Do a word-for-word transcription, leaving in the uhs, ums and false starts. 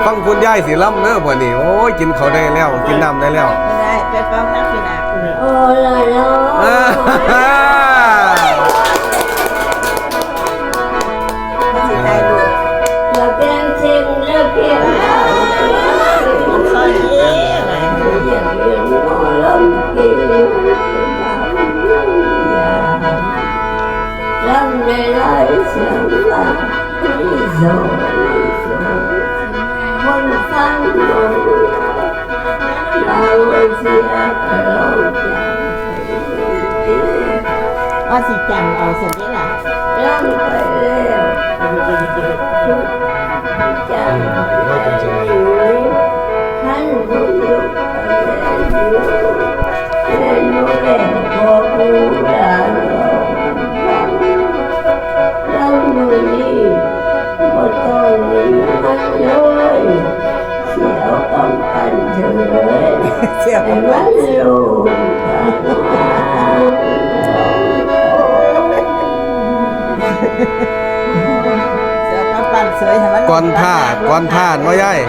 ฟังคุณยายสิลำเด้อบัดนี้ โอ้ย กินข้าวได้แล้ว กินน้ำได้แล้ว ได้ ไปฟังทางพี่นา โอ้ละละ อ่า สิถ่ายรูป ละเพียงเชิงละเพียง ซอยนี้ อยากเรียนหมอลำเก่ง ลำได้หลายเสียงว่า สอง คนฟังบ่รู้ เราเสียก็เราจะ ว่าสิจำเอาเสร็จนี่ล่ะ ลำไปแล้ว จำได้อยู่ ท่านผู้อยู่ก็แลอยู่ แม่นบ่แม่นบ่ผู้หลานหรอก ลำมื้อนี้บ่ต้องมีมันเลย เสียวกำปั้นเถิด เสียวกำปั้น ให้มันลง เสียวกำปั้นเสยให้มันลง ก่อนท่า ก่อนท่าเนาะยาย